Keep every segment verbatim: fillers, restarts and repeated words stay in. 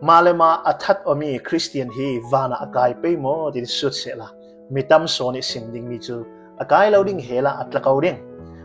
Malema a that awmi Khristian hi vanah a kai pei maw tin sut sehla, mi tam sawn ih sim dingmi cu a kai lo ding hela a tlako ding.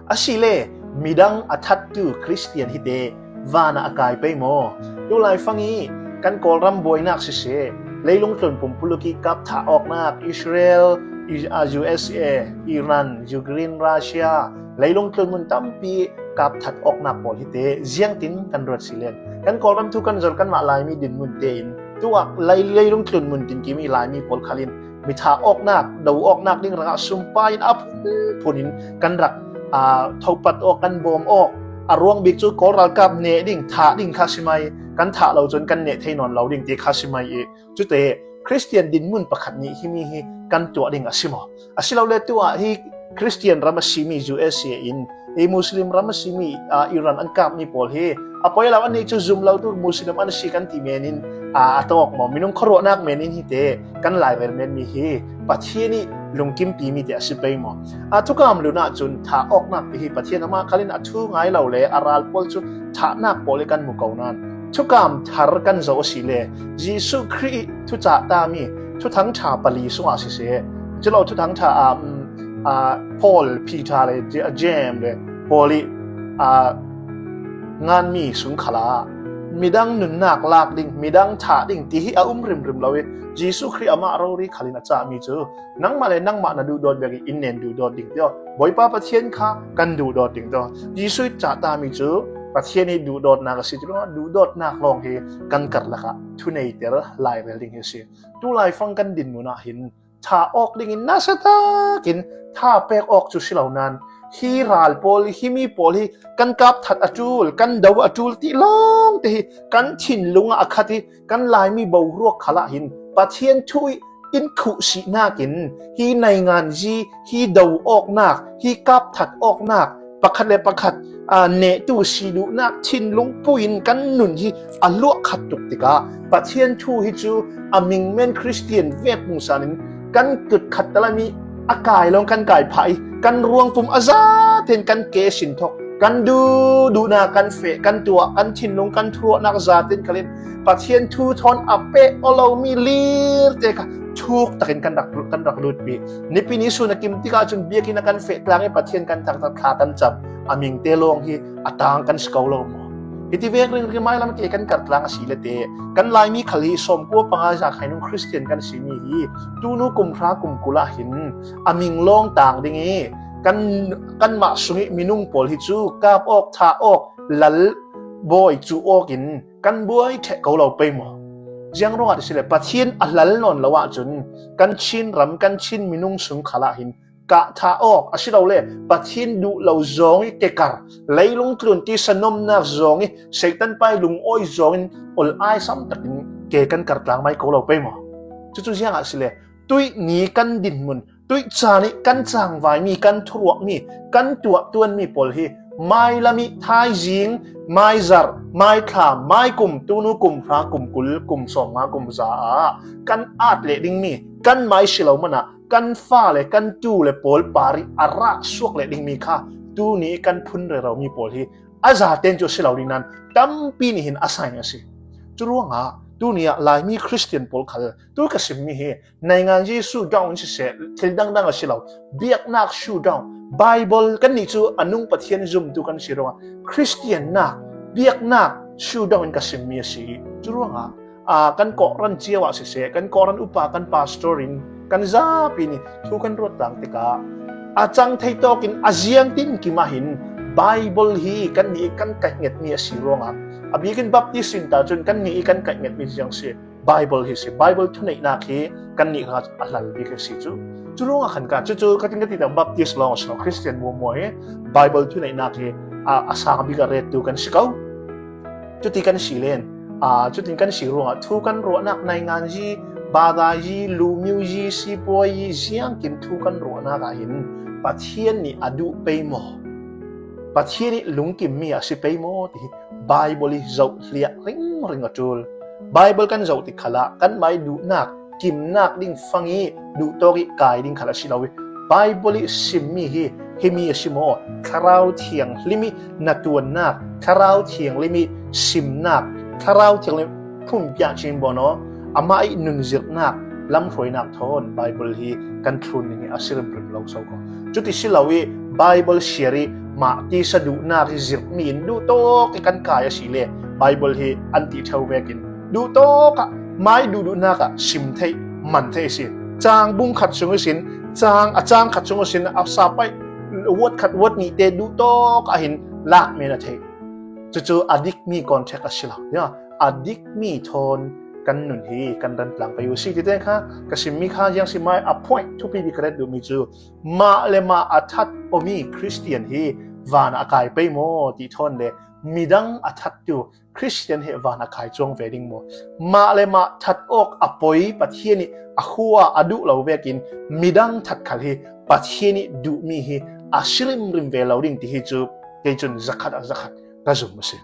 Asile midang a thattu Khristian hite vanah a kai pei maw? Tulaifang ih kan Kawlram buainak siseh, leilung tlun pumpuluk ih kap thah awknak, Israel, U S A, Iran, Ukraine, Russia, leilung tlun mun tampi kap that awknak pawl hite ziangtin kan ruat si len? Kan Kawlram thu kan zor, kanmah Laimi dinmun tein tuah lei, leilung tlun mun tinkim ih Laimi pawl khalin mi thah awknak, do awknak ding rangah sumpai in a phunphun in kan rak aa thopat awk, kan bawm awk. A ruang bik cu Kawl ralkap neh ding, thah ding kha si mai, kan thah lo cun kan neh thei nawn lo ding ti kha si mai ih, cute Khristian dinmun pakhat nih himi hi kan tuah ding a si maw? Asilole tuah hi Khristian ram a simi U S A in hi Muslim ram a simi aa Iran an kapmi pawl hi a poi lo, annih cu zum lotu Muslim an si kan ti men in aa a tawk maw? Minung khuaruahnak men in hite kan lairel menmi hi Pathian ih lungkimpi mite a si pei maw? Aa thukam lun ahcun thah awknak ti hi Pathian amah khalin a thu ngai lo le a ral pawl cu thahnak pawl ih kan mu ko nain thukam thar kan zoh asile Jesuh Khrih ih thucah tami Thuthang ṭha pali sungah siseh, culo Thuthang ṭha ah um, aa Paul, Peter le Je- James le Paul ih aa nganmi sung khalah midang nunnak lak ding, midang thah ding ti hi a um rimrim lo ih Jesuh Khrih amah rori khalin a cahmi cu nangmah le nangmah na duhdawt bek ih in nen duhdawt ding tiaw, Bawipa Pathian kha kan duhdawt ding tiaw, Jesuh ih cah tami cu Pathian ih duhdawtnak a si. Curuangah duhdawtnak lawng hi kan karlak ah thuneiter lairel ding hi a si. Tulaifang kan dinmun ah hin thah awk dingin nasa takin tha pek awk cu si lo nain hi ral pawl, himi pawl hi kan kap that a ṭul, kan do a ṭul ti lawngte hi kan thinlung ah a khat ih kan Laimi boruak khalah hin Pathian thu ih in khuhsihnak in hi nainganzi, hi do awknak, hi kap that awknak pakhat le pakhat aa nehtu si duhnak thinlung pui in kan nun hi a luah khat tuk tikah Pathian thu hi cu a mingmen Khristian vek pungsan in kan kut khat talam ih a kai lawng kan kai phah ih kan ruangpum a zaten kan ke sin thok, kan duh duhnak kan feh, kan tuah, kan thinlung, kan thuruahnak zaten khalin Pathian thu thawn a peh aw lomi lirte kha thuk takin kan rak, kan rak lutpi. Nipi ni sun a kim tikah cun biakinn a kan feh tlang ih Pathian kan thangtat, thla kan cam, a mingte lawng hi a tang kan si ko lo maw? Hiti vek ringring mailam ke kan karh tlang a si le te, kan Laimi khal hi sawmkua panga za khainung Khristian kan simi hi tunu kum hra kum kul ah hin a ming lawng tang ding ih kan, kanmah sungih minung pawl hi cu kap awk, thah awk, lal bawi cu awk in kan buai ṭheh ko lo pei maw? Ziang ruangah ti si le Pathian a hlal nawn lo ahcun kan Chin ram, kan Chin minung sung khalah hin kah thah awk, asilole Pathian duh lo zawng ih kekar, leilung tlun tisa nomnak zawng ih Satan pa ih lungawi zawng in ol ai sam takin ke kan karh tlang mai ko lo pei maw? Cucu ziangah si le tuih ni kan dinhmun, tuih caan ih kan cangvaimi, kan thuruakmi, kan tuahtuanmi pawl hi mailam ih thaizing, maizarh, maithla, maikum, tunu kum hra, kum kul, kum sawmnga, kum za ah kan at leh dingmi, kanmah ih si lo manah kan fale, kan tule pawl par ih a rah suak leh dingmi kha tuni ih kan phun reromi pawl hi a zaten cu a si lo ding nain tampi nih hin a sai a si. Curuangah tuni ah Laimi Khristian pawl khal tu ka simmi hi naingan Jesuh dong in siseh, thil dangdang a si lo, biaknak shu dong, Baibal kannih cu a nung Pathian zumtu kan si ruangah Khristiannak, biaknak shu dong in ka simmi a si. Curuangah aa kan kawhran cio ah siseh, kan kawhran upa, kan pastor in kan zapi nih thu kan ruat tlang tikah a cang thei tawkin a ziangtin kim ah hin Baibal hi kannih ih kan kaihngekmi a si ruangah a bikin Baptist in ta cun kannih ih kan kaihngekmi ziang si. Baibal hi si, Baibal thuneihnak hi kannih hrangah a hlal bik a si cu. Curuangah khan ka cucu ka tin ka ti tak Baptist lawng a si lo, Khristian muamua hi Baibal thuneihnak hi a, a sang bik a rettu kan si ko. Cuti kan si len, aa, cutin kan si ruangah thu kan ruahnak nainganzi, badazi, lumiuzi, sipuaizi, ziangkim thu kan ruahnak ah hin Pathian nih a duh pei maw? Pathian ih lungkimmi a si pei maw? Ti hi Baibal ih zoh hliah ringring a ṭul. Baibal kan zoh tik khalah kanmah ih duhnak, kimnak ding fang ih duhtawk ih kai ding khal a si lo ih, Baibal ih simmi hi himi a si maw? Thlarau Thianghlim ih na tuannak, Thlarau Thianghlim ih simnak, Thlarau Thianghlim phunpiak chin bawn aw, amah ih nunzirhnak, lamhruainak thawn Bible hi kan thlun ning hi a si rimrim lo so ko. Cuti si lo ih Bible siar ih mah tisa duhnak hi zirhmi in duhtawk ih kan kai a si le Bible hi an ti ṭheu vekin duhtawk ah mai duhduhnak ah sim theih, man theih a si. Cang bung khat sung ihsin, cang a cang khat sung ihsin a sapai word khat word nihte duhtawk ah hin lak men a theih. Cucu a dikmi context a si lo. Ya, a dikmi thawn kan nun hi kan ran tlang pei uh si tite kha ka simmi kha ziang si mai a point thupi bik ka ret duhmi cu mah le mah a that awmi Khristian hi van a kai pei maw ti thawn le midang a thattu Khristian hi van a kai cuang ve ding maw? Mah le mah that awk a poi Pathian ih a khua a duh lo vekin midang that khal hi Pathian ih duhmi hi a si rimrim ve lo ding ti hi cu kei cun zakhat ah zakhat ka zum a si.